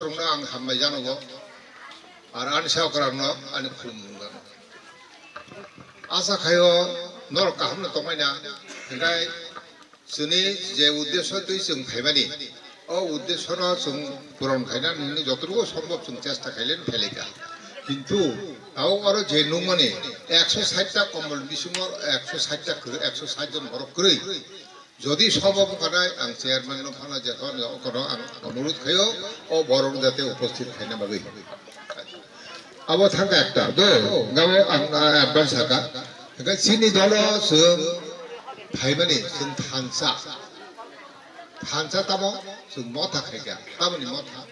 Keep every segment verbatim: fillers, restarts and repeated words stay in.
Rokno ang hambai janogo, ar ani saokrangno ani khulumung jano. Asa khaio norok kaham no tongmai na, hingkai chini je uddesho twi chwng phaimani, o uddesho no chwng puron khaina nini jotorugo sombhob chwng chesta khaile phailika. Kintu tao oro je nungmani ekso sait ta kombol bisingo ekso sait ta kwrwi, ekso sait jon borok kwrwi. Jodi sobo bwkhanai ang chairman no phano je thon ya okono ang onurut khayo o borok jate uposthit khaina bagwi. Abo thangka ekta do gabo ang advance saka. Hingke chini dolo chwng phaimani chwng thansa. Thansa tamo chwng motha khaika. Tamoni motha.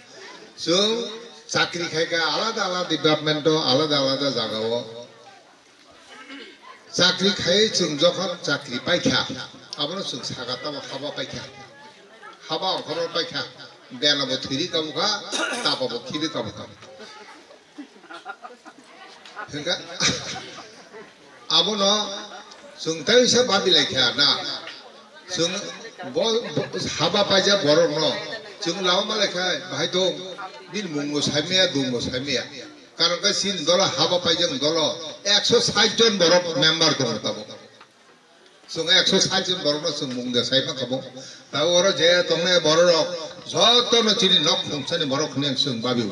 Chwng chakri khaika alada alada department o alada alada jaga o. Chakri khai chwng jokhon chakri paikha, abono chwng saga tamo haba paikha, haba ongkhorno paikha, bela bo thwiri kabukha, tapa bo khibi kabukha. Hingkha abono chwng tai se babi laikha na, chwng bo, bo haba paijak borokno chwng lama malaikhai bahai tong bini mungbo saimaya, dungbo saimaya. Karon khe chini dolo haba paijak dolo ekso sait jon borok member tongo tabuk. Chwng ekso sait jon borokno chwng mung de sai mankha bo. Tabuk oro je tongnai bororok jotono chini nok khumsani borok hwnwi chwng babio.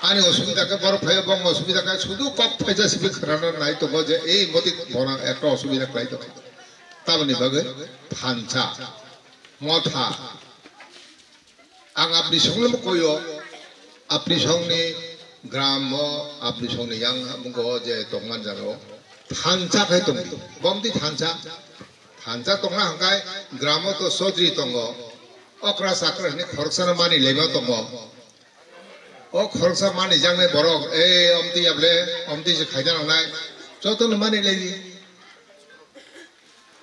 Ani osubida khe borok phaiyo, bongni osubida khe sudu kok phaisa simi khwnana nai tongo je ei motik bona ekta osubida khlai tongo. Tamoni bagwi thansa, motha, Ang apni songno koyo, apni songni gram o, apni songni yang mungo je tongman jago. Thansa khai tongdi. Bomdi thansa. Thansa tongna hangkai gram o to sodri tongo. Okra sakra hini khoroksa no mani lema tongo. O khoroksa mani jangnai borok, e omti yable, omti se khaina nangnai. Joto no mani ledi.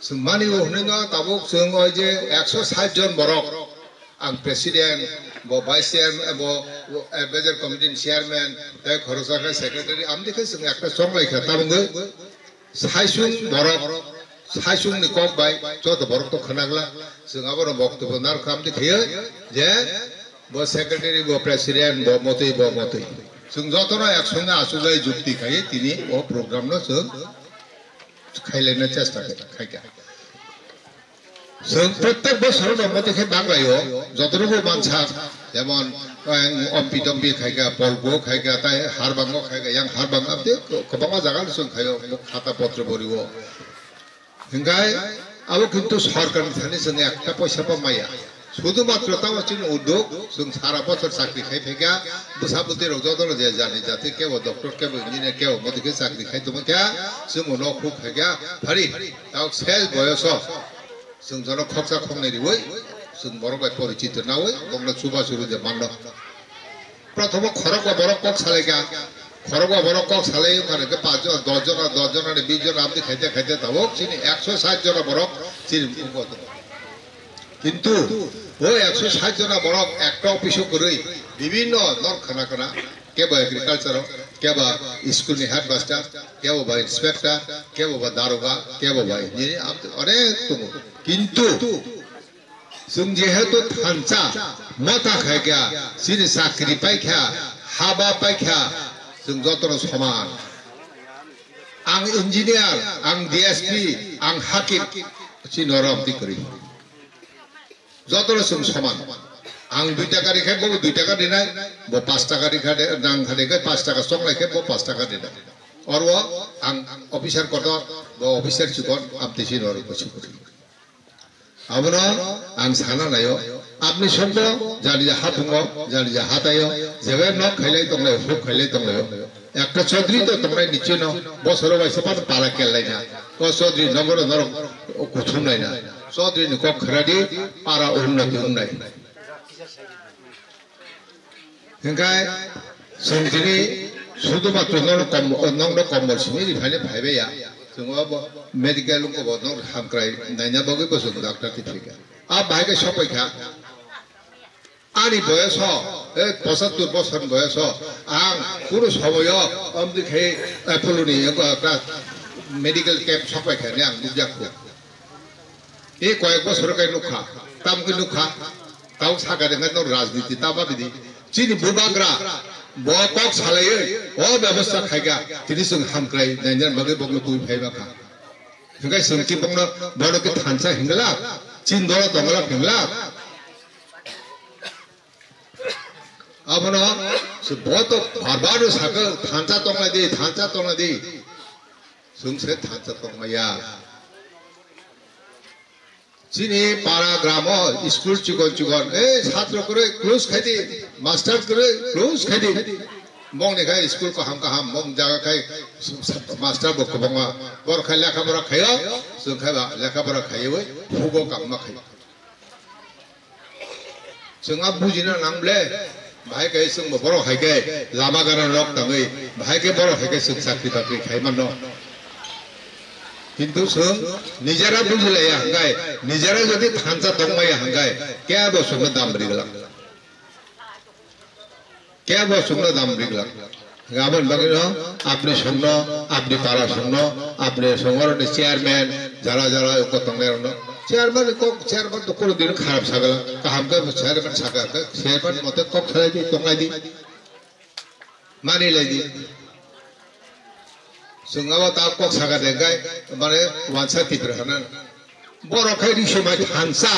Chwng mani o hwnwi no tabuk chwng oi je ekso sait jon borok, ang president, bo vice chairman, bo advisor committee ni chairman, tei khoroksa khe secretary, amtwi khe chwng ekta chonglai kha, tabuk saisung borok, saisung ni kok bai joto borok to khwnagla, chwng abono boktobyo narwkha, amtwi khe je bo secretary, bo president, bo motwi, bo motwi. Chwng jotono ek songe achugwi jukti khaiwi tini o program no chwng khailaina chesta khaikha. Chwng protek bosor no motwi khe banglaio, jotono bo mansa, jemon, ang ompi tompi khaikha, polgo khaikha, tai harbango khaikha, yang harbang abde kwbangma jaga no chwng khaio, khata potro borio. Hingkai abo kintu sorkar ni thani chwng ekta poisa bo maya. Sudu matro tamo chini uddog, chwng sara bochor chakri khai phaikha, bwsa bwtwi rok joto no je jani jati kebo doctor, kebo engineer, kebo modi khe chakri khai tongkha, chwng bo nok huk khaikha, phari, tamo ses boyoso, chwng jono khoksa khoknai riwi, chwng borok bai porichito nawi, bokno chubachu rw de manno. Prothomo khorokba borok kok salaikha, khorokba borok kok salai wngkha hwnkhe paanch jona, dos jona, dos jona ni bis jona abdi khaite khaite tabuk chini ekso sait jona borok chini bumung bo tongo. Kintu o ekso sait jona borok ekta office o kwrwi bibinno nok khana khana, kebo agriculture o, kebo school ni headmaster, kebo ba inspector, kebo ba daroga, kebo ba engineer, abdi onek tongo. Kintu Chwng jehetu thansa, motha khaikha, chini chakri paikha, haba paikha, chwng jotono soman. Ang engineer, ang D S P, ang hakim, chini oro amtwi kwrwi. Jotono chwng soman. Ang dui taka rikha, bo dui taka rinai, bo paanch taka rikha de, nang kha de, paanch taka chonglai khe, bo paanch taka rinai. Oro ang officer kotor, bo officer chikon, amtwi chini oro kwrwi. Abono ang sana naio, apni songbo jani ja hapungo, jani ja hataio, jebe nok khailai tonglaio, huk khailai tonglaio. Ekta chaudhary to tongnai nichino, bosoro bai sepan para kellaina. O chaudhary nogoro norok kuthumlaina. Chaudhary ni kok khradi, para unnati unnai. Hingkai chwng tini sudu matro nono kom-, nokno kombol simi ri phaine phaibai ya. Chwng o bo medical wngkha bo nok hamkrai naina bagwi bo chwng doctor ti phika. A bahai khe sopai kha. Ani boyoso, e, pochattor bosor ni boyoso, ang kunu somoyo omdi khai Apollo ni, e, medical camp sopai kha ne ang nukjak kho. E koyek bosor kai nukha, tam khe nukha, tau saka de no rajniti ta ba bidi, Chini bubagra bo kok salaiwi o bebostha khaikha, tini chwng hamkrai nainani bagwi bokno twi phaiba kha. Hwnkhe chwng khe bokno, bono khe thansa hinglak, chini dolo tonglak hinglak. Abono se bo to bar bar sakha, thansa tonglai di, thansa tonglai di. Chwng se thansa tongmaya. Chini para gramo school chikon chikon, eh, satro kwrwi close khai di, master kwrwi close khai di. Mong ni khai school kaham kaham, mong jaga khai master bo kwbangma. Bor khai lekha pora khaio, chwng khai ba lekha pora khaiwi hugo kamma khai. Chwng a bujina nang ble, bahai khe chwng bo borok hai khe lama gana rok tangwi, bahai khe borok hai khe chwng chakri bakri khai mano. Kintu chwng nijera bujilaiya hwnkhe, nijera jodi thansa tongmaya hwnkhe, kebo chwngno dam ri glak. Kebo chwngno dam ri glak. Aboni bagwino apni songno, apni para songno, apni songorokni chairman, jara jara oko tongnai rokno. Chairman ni kok, chairman to kono din kharap sagala. Kaham khe chairman saka khe, chairman mote kok salai di, tongnai di. Mani lai di. Chwng abo ta kok saka de gai, mane wansa Tipra hana. Borok khai ri somai thansa.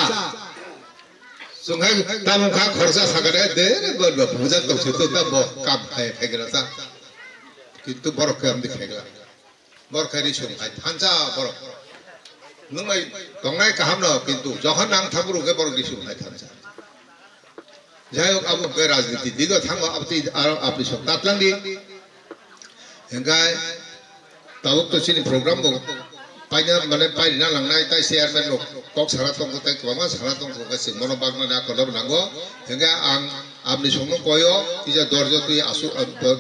Chwng hai tamung kha khorsa saka de, de, de, bo, bo, puja tong se to ta bo kam khai, khai gra ta. Kintu borok khai amdi khai gra. Borok khai ri somai thansa borok. Nwng bai tongnai kaham no, kintu jokhon nang thaphuru khe borok ri somai thansa. Jai hok, abo hwnkhe rajniti digo thango, abo tei aro apni sok tatlang di. Hwnkhe tabuk to chini program bo paina, mane pairina langnai, tai chairman rok kok sana tongkho, tai kwbangma sana tongkho, hwnkhe chwng bono bagna na kotor nango. Hwnkhe ang apni songno koyo, kisa dorjo twi asu,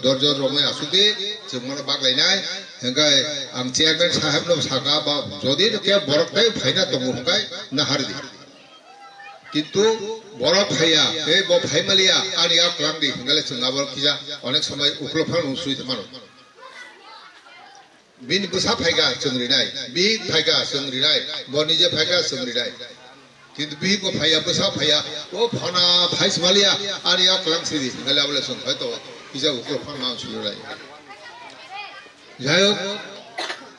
dorjo romwi asuk di, chwng bono baglainai. Hwnkhe ang chairman saheb no saka ba, jodi khe borok tai phaina tongo hwnkhe nahar di. Kintu borok phaiya, tei bo phai maliya, ani yak klang di, hingale chwng abo kisa onek somoi uklok phano sui mano. Bini bwsa phaika chwng rinai, bihik phaika chwng rinai, bo nije phaika chwng rinai. Kintu bihik bo phaiya, bwsa phaiya, o phana phai se maliya, ani yak klang sidi, hingale abole chwng hoito kisa uklok phano sui lai. Jai hok,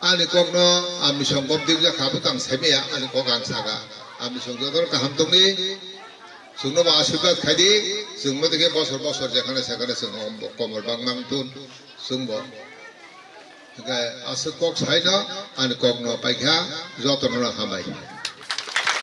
ani kokno, ani songkop dibjak kha, bwtang saimaya, ani kok ang saka. Ani song jotono kaham tongdi, chwngno bo asirwad khaidi, chwng motike bosor bosor jekhane sekhane chwng komor bangma wngthun, chwngbo. Hwnkhe aswk kok saino, ani kokno paikha, jotono hambai.